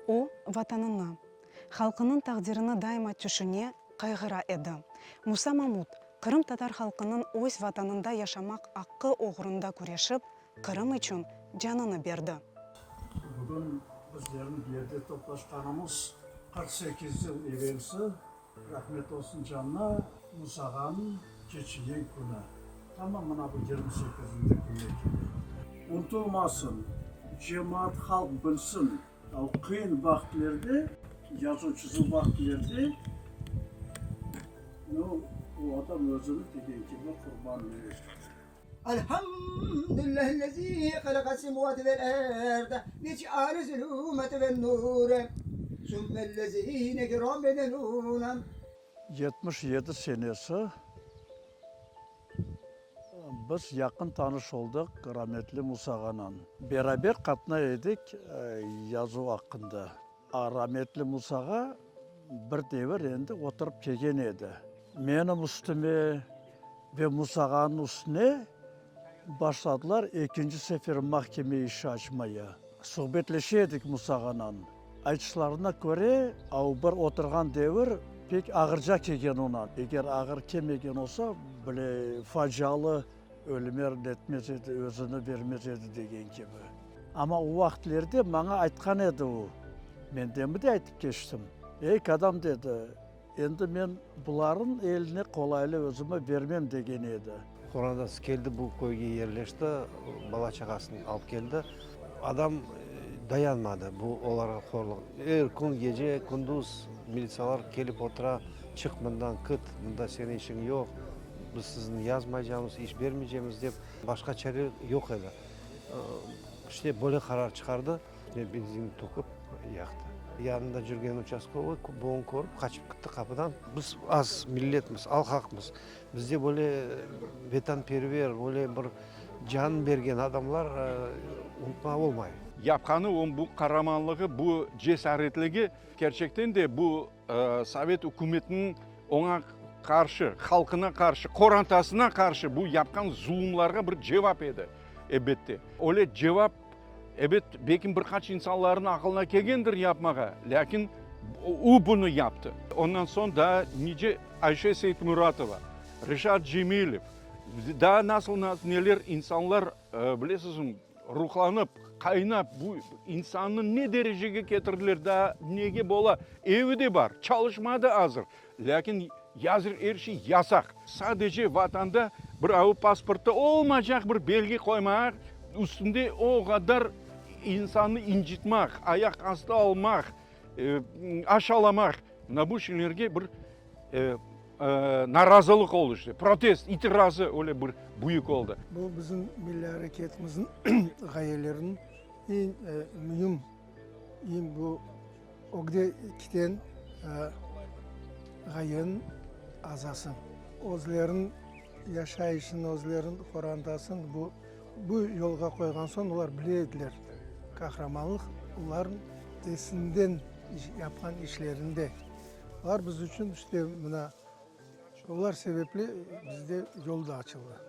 O, Vatanını, halqınıñ taqdirini daima tüşüne, qayğıra edi. Musa Mamut, qırımtatar halqınıñ öz Vatanında yaşamaq aqqı oğrunda küreşip, Qırım içün canını berdi. Bugün bizlerniñ bu yerde toplaşqanımız 48 yıl evelsi Rahmet olsun canına, Musa ağanıñ keçingen künü, tamam mına bu yirmi sekizinde künü kele. Unutılmasın, cemaat, halq bilsin, o qıyın vaqıtlerde, yazuv-çizuv vaqıtlerde, nu, o adam özüni degen kibi qurban berdi. Elhamdüllahillezî halaqas semavâti vel erde ve ceale zulûmate ven nûre sümmellezîne keferû. 77 senesi biz yaqın tanış oldıq rametli Musa ağanan. Beraber qatnay edik yazuv aqqında. A rametli Musa ağa bir devir endi oturıp kelgen edi. Menim üstüme ve Musa ağanıñ üstüne başladılar ekinci sefer mahkeme işi açmaya. Suhbetleşe edik Musa ağanan. Aytışlarına köre, o bir oturğan devir pek ağırca kelgen oña. Eger ağır kelmegen olsa, bile facialı ölümer netmez edi, özüni bermez edi degen kibi. Amma o vaqıtlerde maña aytqan edi o, men demi de aytıp keçtim, Ey, kadâm, dedi, endi men bularnıñ eline qolaylı özümi bermem, degen edi. Qorantası keldi, bu köyge yerleşti, bala-çağasını alıp keldi. Adam dayanmadı bu olarğa qorluq. Er kün gece, kündüz militsiyalar kelip otura, çıq mından, kit, mında seniñ işiñ yoq, biz sizni yazmaycamız, iş bermeycemiz dep. Başqa çare yoq edi. İşte, böyle qarar çıqardı. Üstüne benzin töküp yaqtı. Yanında yürgen uçastkovoy bunı körip qaçıp kitti qapıdan. Biz az milletmiz, alqaqmız. Bizde böyle vetanperver, böyle bir canın bergen adamlar unutmağa olmay. Yapqanı onıñ bu qaramanlığı, bu cesaretligi kerçekten de bu sovet ükümetiniñ oña qarşı, halqına qarşı, qorantasına qarşı bu yapqan zulumlarğa bir cevap edi, elbette. Öyle cevap, ebet, belki bir qaç insanlarnıñ aqılına kelgendir yapmağa, lâkin o bunı yaptı. Ondan soñ daa nice Ayşe Seytmuratova, Reşat Cemilev, daa nasıl neler insanlar, bilesizmi, Ruhlanıp, qaynap, bu insannı ne derecege ketirdiler, daa nege bola? Evi de bar, çalışma da azır, lâkin yazır er şey yasaq. Sadece vatanda bir avu pasportta olmaycaq bir belgi qoymaq, üstünde o qadar insannı incitmaq, ayaq astı almaq, aşalamaq, mına bu şeylerge bir Narazılıq oldı işte, protest, itirazı öyle bir büyük oldı. Bu bizim milliy areketimizniñ ğayeleriniñ eñ müim, eñ bu ögde kiten ğayeniñ azası. Özleriniñ yaşayışını, özleriniñ qorantasını bu bu yolğa qoyğan soñ olar bile ediler, qahramanlıq olarnıñ esinden yapqan işlerinde. Olar biz içün işte mına olar sebepli bizde yol da açıldı.